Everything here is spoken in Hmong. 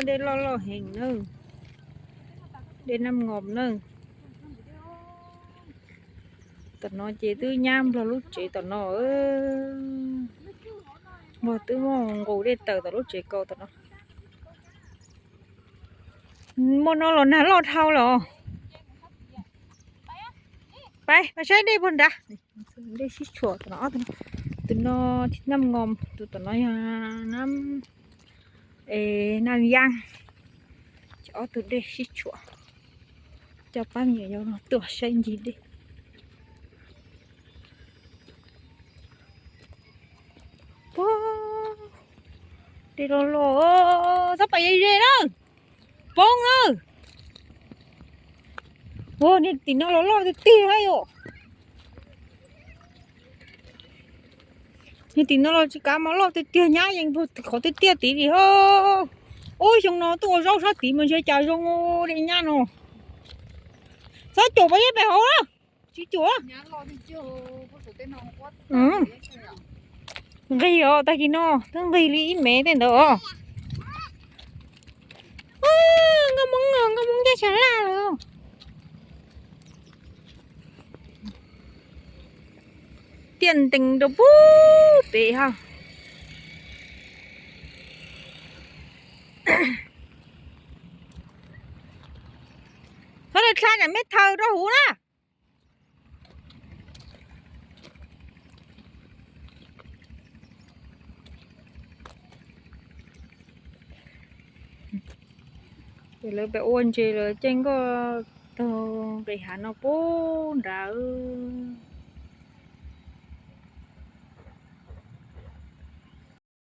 Dej loj loj heev na, dej Nab Ngos na. Tom no ces twb nyab nplog lub tsev tom no. Nplog twb muaj nqus dej tawm tom lub tsev kaus tom no. Muaj no los nag loj dhau lawm. Pab, pab saib dej puag nrad. Dej sib tshuam tom no, tus no Nab Ngos, tus tom no yog Nab, Nab Yaj. Ces ob tug dej sib tshuam. Coj pab me nyuam yaus no tuaj saib ncig dej. Puag, dej loj loj, txhob pais ze ze na, poob na. Ua, niag tim no los loj tiag tiag yom. Niag tim no los tsis kav mas loj tiag tiag, nyab yeej puag qhov tiaj tiaj tid li ho. Ub, xyoo no tuaj ua zaub sab tid mas ntshe cas zoo li nyab no. Txhob cuam pov yeb pem hauv na. Tsis cuam. Nqig os, tag kis no twb nqig li ib mev tej ntawd os. Nkauj Hmoob, Nkauj Hmoob ncej sab laj lawm. Tiaj ntees rau puag pem ha. Txhob dhia dlha tsam mej thaws rau huv na. Ces lawv pem ua ntses lawm, ces nkoj taug nqis hav no puag nrad.